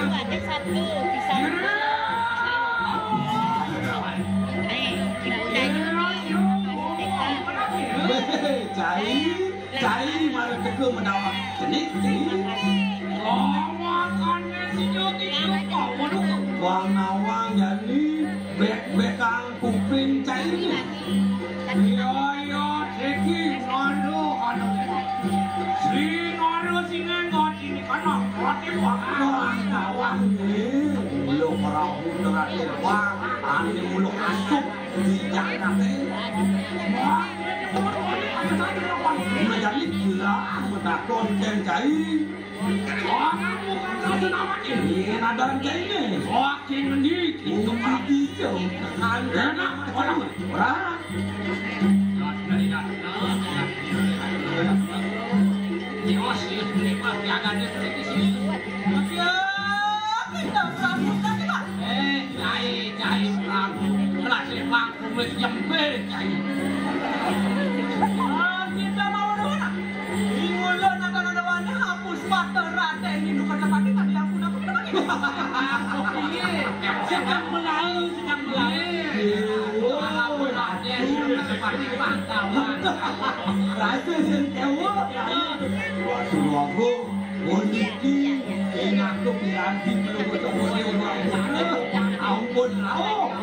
ada satu, bisa. Wéh, cai. Cai marep teka menawa cenik, cenik. Lawakannya si Joti Supa, waduh. Wang nawang jani, bek-bekang kuping cai ini. Iya, iya, Siki, ngadu, anu. Si ngadu, si ngengot, ini kan nangkot, ini wang. Wang nawang ini, mulo perahu terakhir, wang, ane mulo asup. Dijak kabeh. Wah, ini jadi gelah menakon kén cai. Wah, bukan rasa nama ini. Ini adaran cai ini. Wah, kén ngendi? Mungkin dijak. Enak, orang. Orang. Dios, ini mah jaga dia sedikit sini. Aduh, kita Prabu tadi, Pak. Eh, cai, cai Prabu. Kelas bang, kumis jempe, cai. Ah, kita mau dulu, nak. Ingulun akan ada wani hapus mata Raden Hindu Kertapati tadi yang pun apa kita pakai? Iya, sedang melayu, sedang melayu. Iya. Hapus Raden Hindu Kertapati, Pak, tahu. Rasa sengkewa. Waduh, aku. Puniki, enak tuh piranti belum ketemu orang. Ampun, rauh.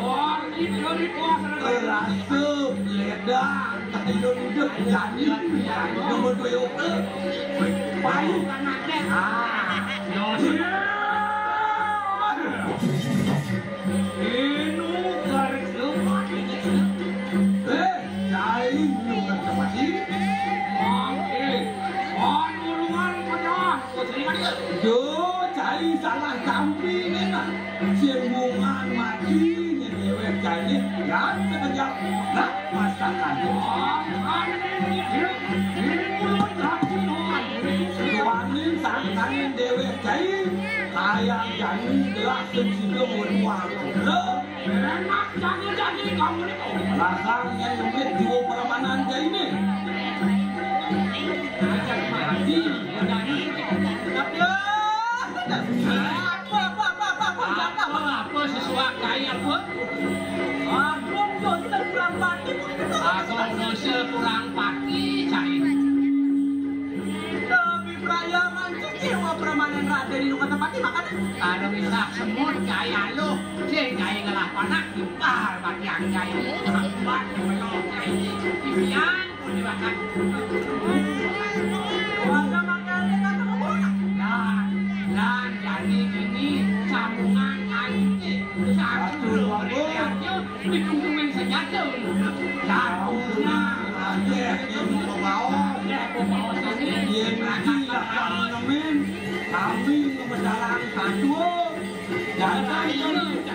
Rasa, ledang, tak hidup-hidup, jadi, nomor dua oke. Payu, kan ada. Ah. Inu, garis lu, mati. Eh, cai, inu, garis mati. Oke. Panulungan pecah. Yo, cai salah tampi nih, nah. Sing bungan mati, nih, dewek cai, ya, sekejap. Nah, masakan. Wah, aneh, ini, ini, ini, ini, ini, ini, ini, ini, ini, dewek cai, kayang jani gelah sing sida weruang. Lho, enak jani-jani kamu niku. Rasane nyemit jiwa peramanan cai ini. Ajak mati, madani. Apa, apa, apa, apa, apa, apa, apa, apa, apa, apa, sesuak kai apa? Agung dosa kurang pati, Agung dosa kurang pati, cai. Lebih beraya mancing jiwa permanen Raden Inung Kertapati, makanya. Kalau bisa semut, cai aluh, sing cai ngelah panak, impal batiang cai. Buat menok cai. Impian. Lan, lan, jani ini sambungan ayu nih. Satu, dua, tiga, ditungtungin senjata. Satu, nah, aja, yang mau bawa. Yang ini lah kami nemuin, kami ngebedalan satu. Jangan ikut.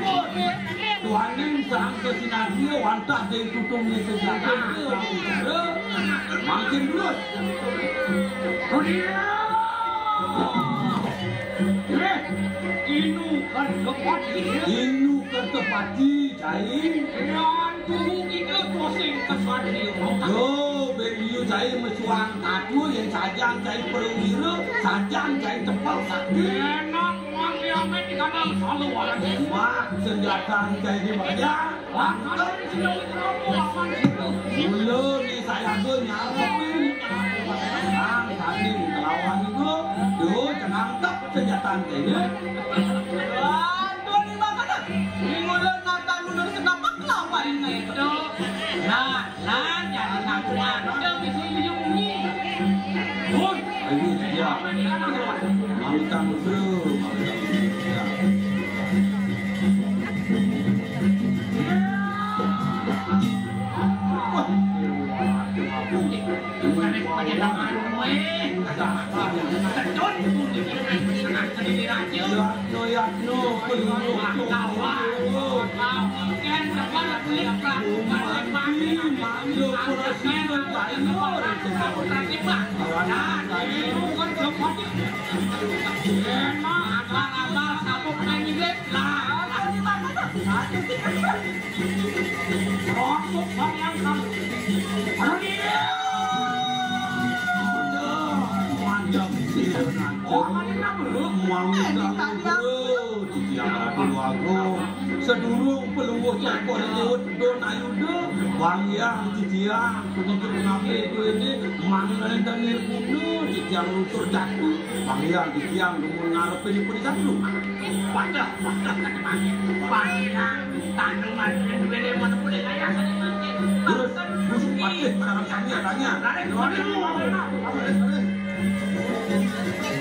Tuaning sang kesinardia wantah dai tutung ni sejagat. Mangkin dulu. Dunia. Eh, Inu Kertapati. Inu Kertapati, cai. Yang tunggu kita pusing kesatria. Yo, beliau cai mesuang tatu yang sajang cai perwira, sajang cai tepal sakti. Enak. Wah, senjata kita ini banyak. Wah, kalau di sini Prabu, apa di situ? Mula ni saya tu nyarapin. Nang tadi ngelawan itu, yo, cenangkep senjata kita ini. Aduh, ni mana? Ni mula nata mundur senapak lawan ini. Nah, Lan, jangan sampai ada di sini bunyi. Ayo, iya. Mangkang dulu, mangkang dulu. Ya. Wah. Bukan pakai tangan gue. Sedot, bunyi. Tengah sendiri aja. Yatno, yatno, peluru. Wah, kawan. Mantap. Titiang Ratu Agung, sedurung pelungguh Cokor Liwet Don Ayuda, Bang Hyang titiang, begitu mengape itu ini, mangga dan guna, titiang luntur jatuh, Bang Hyang titiang, dumun ngarepin pun jatuh. Waduh, waduh, kata Bang Hyang, Bang Hyang, tanu mati, duwe mana boleh kaya, kata Bang Hyang. Terus, terus, waduh, sareng sami adanya. Lari, lari, lari, lari.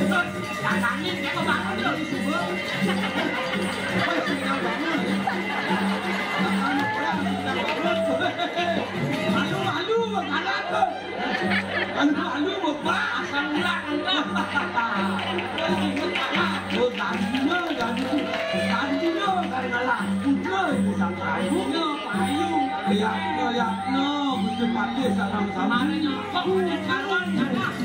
Terus, Katanya dia mau bangun terus. Malu-malu, kalah tuh. Malu-malu, bebas. Asam urat, enggak. Oh, ganjil, ganjil. Ganjil, ganjil. Udah, itu sang kayu. Iya, iya, iya. No, Gusti Patih, salam-salam. Kemarin nyokok, udah karuan, enggak.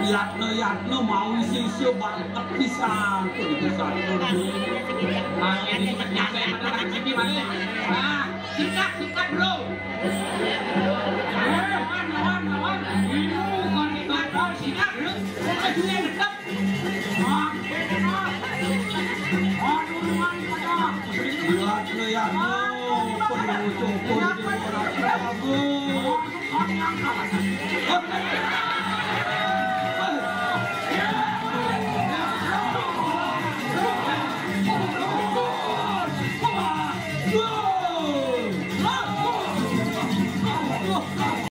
Yatno, yatno, mau sisa banget pisan. Bisa. Nah, ini cepet nyampe, mana rezeki, mana? Nah. Sikat, sikat, bro. Eh, lawan, lawan, lawan. Ini bukan sikat, bro. Sikat, bro. Bukan sini, dekat. Wah, ini, Mas. Aduh, Mas, pecah. Lihat, lihat, no. Perlu cukur di orang tua, bro. Orang yang kalah.